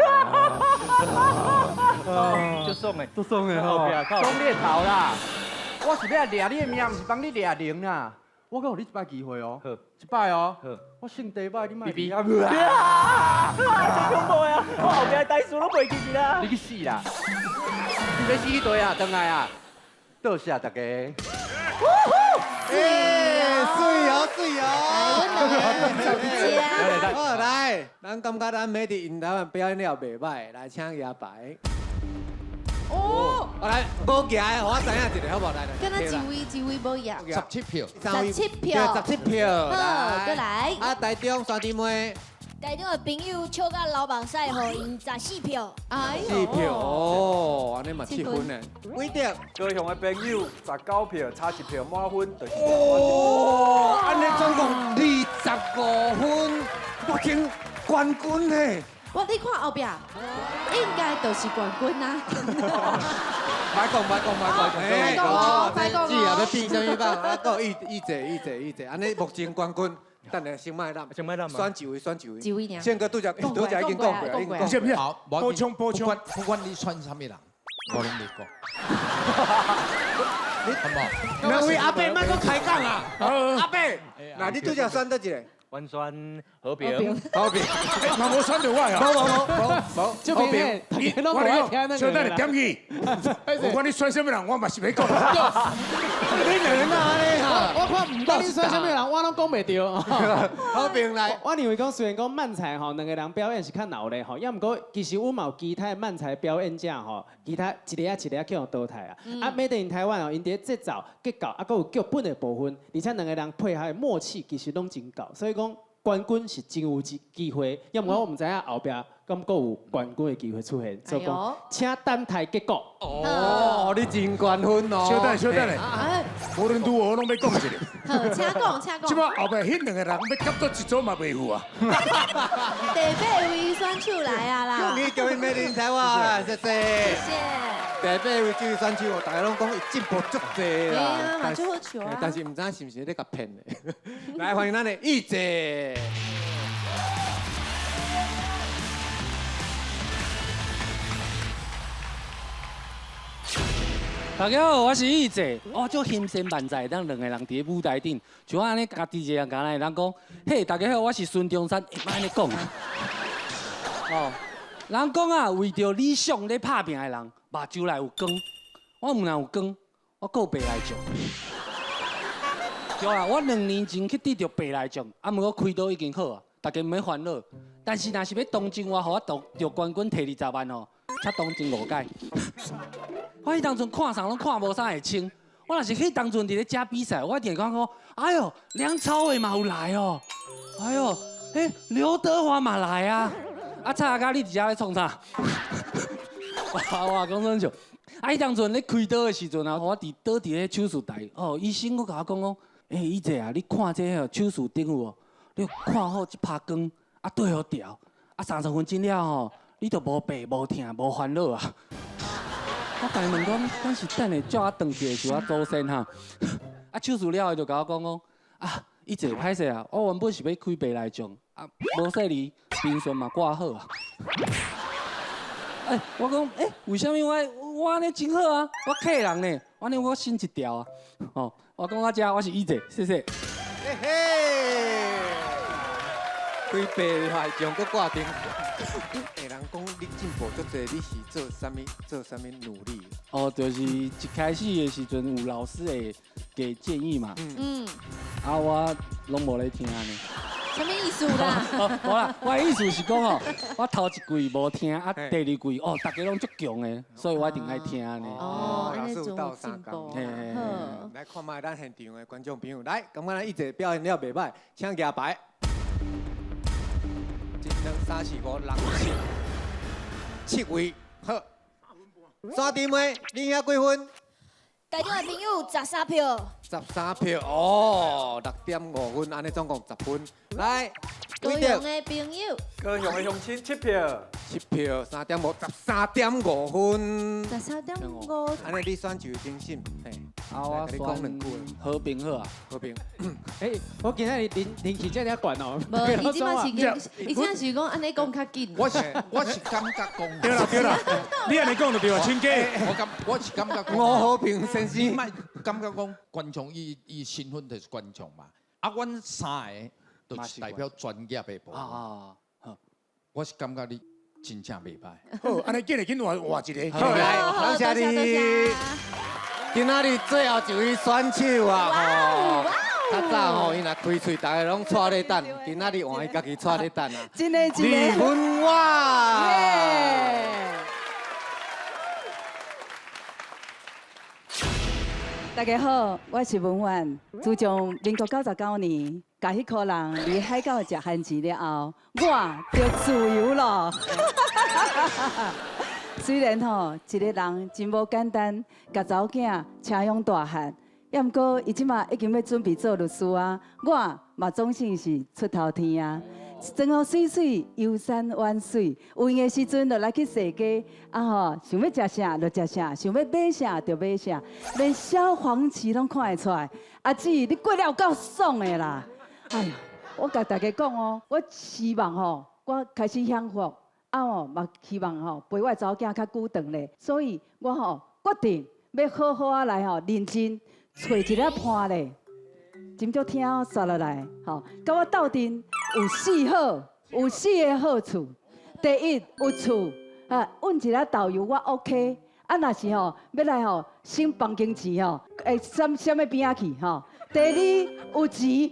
足爽的，
足爽的吼！爽你的頭啦！我是欲來掠你的命，毋是幫你掠靈啦。我閣予你一擺機會哦，一擺哦。我性地歹，你莫。
嗶嗶。啊！足恐怖啊！我後壁的台詞攏袂記得啦。
你去死啦！你欲死去佗啊？轉來啊！多謝大家。
欸，媠哦，媠哦。好，來，咱感覺咱 Made in 台灣表演了袂䆀，來請舉牌。
哦，
來，無行的，我知影一個好無？來來。
敢若一位一位無贏。
17票。
17票。
對，17票。
好，閣來。
啊，台中三姊妹。
台中的朋友笑甲流目屎，予𪜶14票。
哎
4票哦，按呢嘛7分呢。伟德，
高雄的朋友19票，差1票滿分，就是。
哦，按呢總共25分，我經冠軍呢。
我你看後壁，應該就是冠軍啊。
莫講莫講莫講，
莫講哦，莫講哦。
姊啊，欲變啥物吧？啊，閣有一姐一姐一姐，按呢目前冠軍。等下先莫諗，
先莫諗
選一位，選一位。
一位爾。
宪哥拄才拄才已經講過，已經講過。
好，
補充補充。
不管你選啥物人，我攏袂講。你好無？
兩位阿伯莫閣開講啊！阿伯，那你拄才選佗一個？
我選和平。
和平。
嘛無選著我啊！
無無無無，
這邊
你
大家攏無愛聽那
小
個
等下點去，不管你選啥物人，我嘛是欲講。
你兩個按呢哈？
我看毋管你選啥物人，我攏講袂著。
和平來，
我認為講雖然講漫才吼，兩個人表演是較鬧熱吼，也毋過其實阮嘛有其他的漫才表演者吼，其他一个仔一個仔去予淘汰啊。啊，Made in 台灣哦，𪜶佇咧節奏、結構啊，閣有劇本的部分，而且兩個人配合的默契其實攏真夠，所以講冠軍是真有機會。也毋過我毋知影後壁敢閣有冠軍的機會出現，所以講請等待結果。
哦，你真冠軍哦！
小等小等咧，無論如何我攏欲講一下。
好，請講，請講。
這擺後壁彼兩個人欲夾做一組嘛袂赴啊。
第八位選手來啊啦！
恭喜恭喜 Made in 台灣，謝謝。
謝謝。
第八位這位選手，大家攏講伊進步足濟啦。
對啊，嘛足好笑啊。
但是毋知是毋是咧共騙的。來，歡迎咱的玉姐。
大家好，我是玉姐。我足欣赏漫才，当兩個人佇咧舞台頂，像我按呢，家己一個人，敢若會當講，嘿，大家好，我是孫中山，會按呢講。哦，人講啊，為著理想咧拍拚的人，目睭內有光。我毋但有光，我閣有白內障。對啊，我2年前去得著白內障，啊，毋過開刀已經好啊，大家毋免煩惱。但是若是欲同情我，予我得冠軍摕20萬哦，才同情5擺。我彼當陣看啥攏看無啥會清，我若是彼當陣佇咧遮比賽，我一定感覺講，哎喲，梁朝偉嘛有來哦，哎喲，欸，劉德華嘛來啊，啊，蔡阿嘎你佇遮咧創啥？哇，講真笑，啊，彼當陣咧開刀的時陣啊，我佇倒佇咧手術台，哦，醫生閣共我講講，欸，伊姐啊，你看這個手術頂有無？你看好這拍光，啊對好調，啊30分鐘了吼，你就無病無疼無煩惱啊。我共伊問講，敢是等下叫我轉去的是我祖先哈？啊，手術了後就共我講講，啊，伊坐歹勢啊，我原本是欲開白內障，啊，無細膩，平順嘛掛好啊。欸，我講，欸，為啥物我按呢真好啊？我客人呢，按呢我心一條啊。哦，我講到遮，我是伊姐，謝謝。
嘿嘿，開白內障閣掛燈。欸，人講你進步足濟，你是做啥物？做啥物努力？
哦，就是一開始的時陣，有老師會給建議嘛。嗯。啊，我攏無咧聽呢。
啥物意思啦？
無啦，我的意思是講哦，我頭一季無聽，啊，第二季哦，大家攏足強的，所以我一定愛聽呢。
哦，
老師有鬥相共。
嘿嘿嘿。
來看覓咱現場的觀眾朋友，來，感覺咱一姐表現了袂歹，請舉牌。1、2、3、4、5、6、7，7位，好。三弟妹，你遐幾分？
台中的朋友13票。
13票哦，6.5分，按呢總共10分。來，
高雄的朋友。
高雄的鄉親7票。
7票，3.5，13.5分。
13.5。
按呢你選一位評審，嘿，
啊，我
你講兩句。
和平好啊，
和平。
欸，我今仔日人氣這爾懸哦。
無，伊這擺是，伊這是講按呢講較緊。
我是感覺講。
對啦對啦，你按呢講就對啊，親家。
我是感覺講。
吳和平先生。
你莫感覺講觀眾伊伊身份就是觀眾嘛，啊，阮三個就是代表專業的部分。啊，我是感覺你真正袂歹。
好，按呢緊來緊換換一個。
好，來，感謝你。今仔日最後一位選手啊，吼，較早吼，伊若開喙，大家攏掣咧等。今仔日換伊家己掣咧等啊。
真的真的。
李文華。
大家好，我是文婉。自从民国99年，共彼箍人离海角食番薯了后，我就自由了。虽然吼一个人真无简单，共查某囝车养大汉，也毋过伊这马已经欲准备做律师啊，我嘛总算是出头天啊。装予媠媠，游山玩水，有闲的时阵就来去踅街，啊吼，想欲食啥就食啥，想欲买啥就买啥，连小黄旗拢看会出来。阿姊，你过了有够爽的啦！哎呀，我共大家讲哦，我希望吼，我开始享福，啊吼嘛希望吼陪我的查某囝较久长咧，所以我吼决定欲好好仔来吼认真揣一个伴咧。真足听哦，煞落来，吼，佮我斗阵有四好，有四个好处。第一，有厝，啊，阮一个导游我 OK，啊，若是吼欲来吼省房间钱吼，会啥啥物边仔去吼。第二，有钱，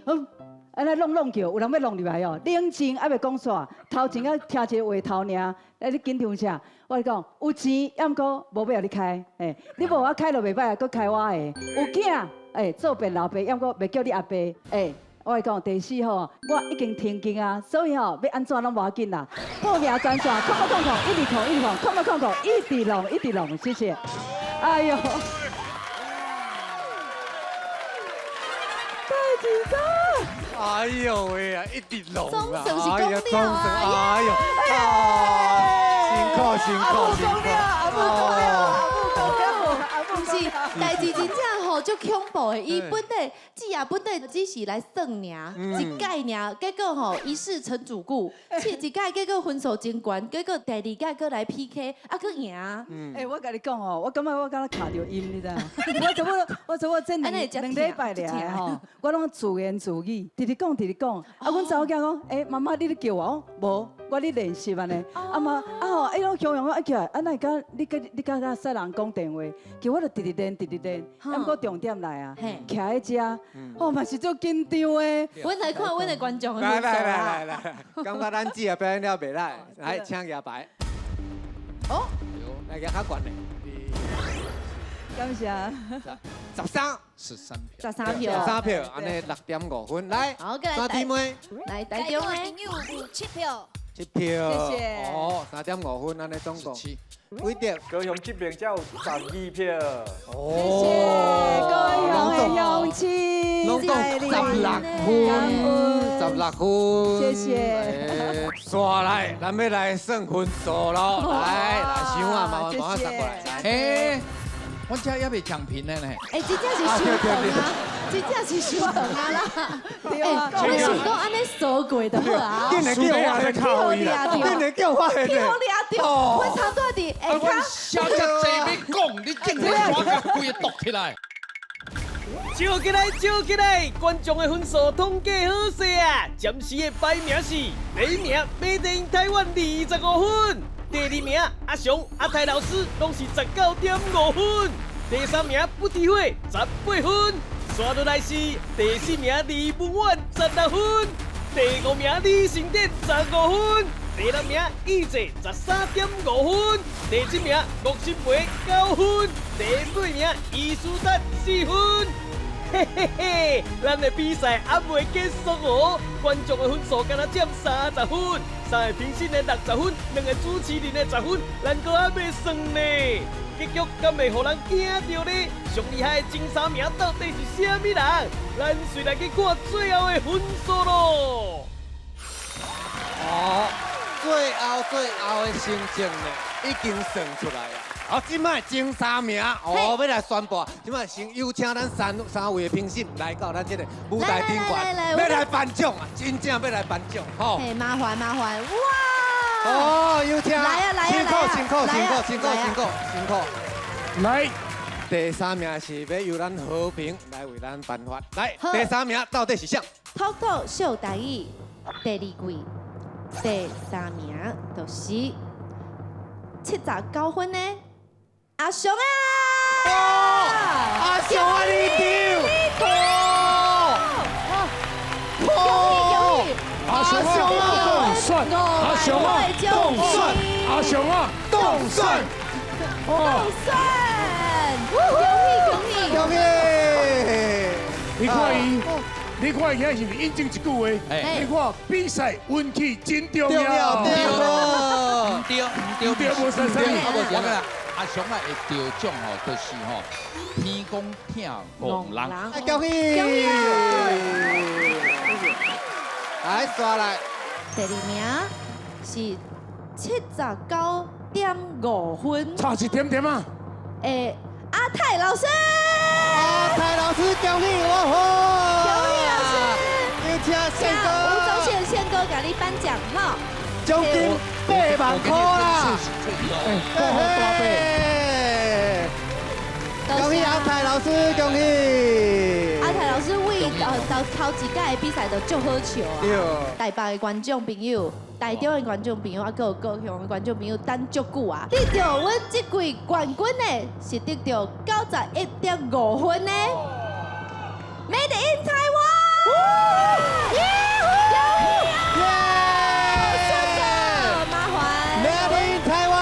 按呢弄弄叫，有人欲弄入来哦。冷静，犹未讲煞，头前仔听一个话头尔，哎，你紧张啥？我共你讲，有钱，犹毋过无欲予你开，嘿，你无我开就袂歹，阁开我的。有囝。欸，做变老爸，犹阁袂叫你阿爸。欸，我共你讲，第四吼，我已经停经啊，所以吼，欲按怎拢无要紧啦。报名专线：08000 120 120，08000 100 100，谢谢。哎呦，太紧张。
哎呦喂啊，一直弄啊！
总算是讲了啊！
哎呦，辛苦辛苦辛苦！
阿母讲了，阿母讲了，阿母
讲了。毋是，代志真正吼足恐怖的，伊本底姊啊本底只是来算尔，一届尔，结果吼一试成主顾，试一届结果分数真悬，结果第二届阁来 PK，啊阁赢。
欸，我共你讲哦，我感觉我敢若卡著音，你知影？我差不多这两礼拜尔吼，我拢自言自语，直直讲直直讲。啊，阮查某囝讲，欸，妈妈你咧叫我？无，我咧练习按呢。啊嘛，啊吼，欸，拢雄雄啊起来，啊哪会敢你佮你敢佮使人讲电话？叫我就直直练，直直练。啊，毋过重点来啊，徛佇遮，哦嘛是足紧张的。
阮来看阮的观众。
来来来来来，感觉咱姊啊表演了袂赖，来请举牌。哦，来举较悬的。
感谢。
13，
13票。
13票。
13票，按呢6.5分。来，三姊妹。
来，台中的。
朋友有7票。
7票。
谢谢。
哦，3.5分，按呢总共。伟德，
高雄这边才有12票。
哦，
谢谢高雄的乡亲，
拢讲16分，16分。
谢谢。
煞来，咱欲来算分数咯，来来，想啊，麻烦帮我送过来。
哎，我这犹未讲评的呢。
哎，真正是伤长啊，真正是伤长啊啦。哎，我想讲按呢数过就好啊。
竟然叫我来靠伊啦，竟然叫我来。
去予掠著，我差不多伫下跤。
写遮济欲讲，你竟然我共规个读起来。
笑起来，笑起来！观众的分数统计好势啊！暂时的排名是：第一名 Made in 台湾25分，第二名阿雄、阿泰老师拢是19.5分，第三名不知火18分，刷落来是第四名李文远16分，第五名李成典15分，第六名易哲13.5分，第七名吴新培9分，第八名伊斯达4分。嘿嘿嘿，咱的比赛还未结束哦！观众的分数敢若占30分，三个评审的60分，两个主持人的10分，咱阁还袂算呢。结局敢会予人惊著呢？上厉害的前3名到底是啥物人？咱随来去看最后的分数咯。
哦，最后最后的成绩呢，已经算出来了。好，这摆前3名哦，欲来宣布。这摆先有请咱三位的评审来到咱这个舞台顶悬，欲来颁奖啊！真正欲来颁奖吼。
嘿，麻烦麻烦，哇！
哦，有请。
来啊来啊
辛苦辛苦辛苦辛苦辛苦辛苦。
来，
第3名是欲由咱和平来为咱颁发。来，第3名到底是谁？
透透秀台语第2位，第3名就是79分的阿雄啊！
阿雄啊，你丢！
恭喜恭喜！
阿雄啊，动算！阿雄啊，动算！阿雄啊，动算！
动算！恭喜恭喜！
恭喜！
看伊，你看伊遐是毋是印证一句话？你看比赛运气真重要。
对，对，对，
对，无啥啥。
我讲阿雄啊，会得奖吼，就是吼天公疼戆人。
恭喜！来，刷来。
第二名是79.5分，
差一点点啊！
诶，阿泰老师，
阿泰老师恭喜我！
恭喜老师！
有请宪哥，
吴宗宪宪哥给你颁奖哈，
奖金8万块啦！恭喜阿泰老师，恭喜！
阿泰老师为头头一届的比赛就足好笑啊！台北的观众朋友、台中的观众朋友，啊，阁有高雄的观众朋友等足久啊！得到阮这季冠军的是得到91.5分的，Made in Taiwan！耶！麻烦
！Made in Taiwan！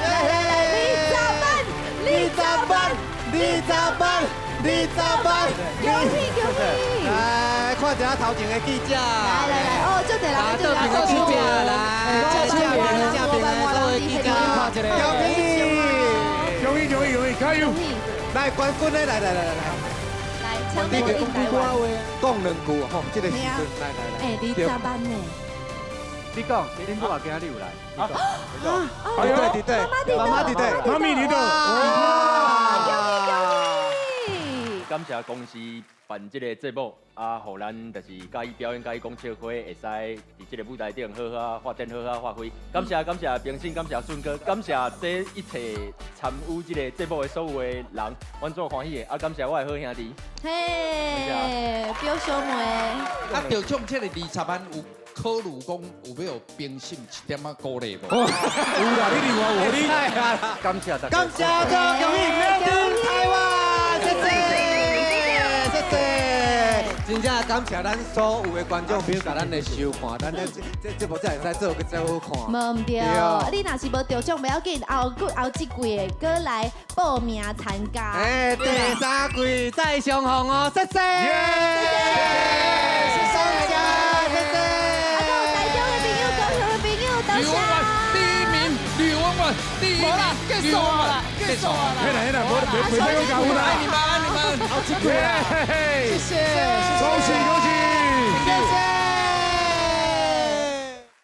来来来，20万
，20万，20万，20万！
恭喜恭喜！
来看一下头前的记者。
来来来，哦，就得来，
就得记者来，正边的正边的所有记者，恭喜！
恭喜恭喜恭喜，加油！
来冠军的，来来来来来。
来，抢那个台湾。
讲两句吼，这个时阵，来来来。
哎，20万呢？
你讲，恁母仔今日有来？
啊，对
对对，妈妈伫对，
妈咪伫对。
感谢公司办这个节目，啊，予咱就是佮意表演、佮意讲笑话，会使伫这个舞台顶好好发展、好好发挥。感谢感谢评审，感谢顺哥，感谢这一切参与这个节目的所有的人，阮做欢喜的。啊，感谢我的好兄弟。
嘿，表兄妹。
啊，得奖这个20万有考虑讲有要予评审一点仔鼓励无？
有啦，你另外有你。
感谢大家。
感谢各位 Made in Taiwan，谢谢。谢谢，真正感谢咱所有的观众朋友，共咱的收看，咱这这节目才会使做阁真好看。
无毋对，你若是无得奖，袂要紧，后后一季会阁来报名参加。
哎，第三季再相逢哦，谢谢。谢谢，谢谢。
啊，阁有台中的朋友，高雄的朋友，多谢。
第一名，吕文文，第一名，
结束啦，结束啦。
嘿啦嘿啦，无别别别讲啦。
爱你们，爱你们。
好，谢谢，
谢谢，
恭喜恭喜，
谢谢。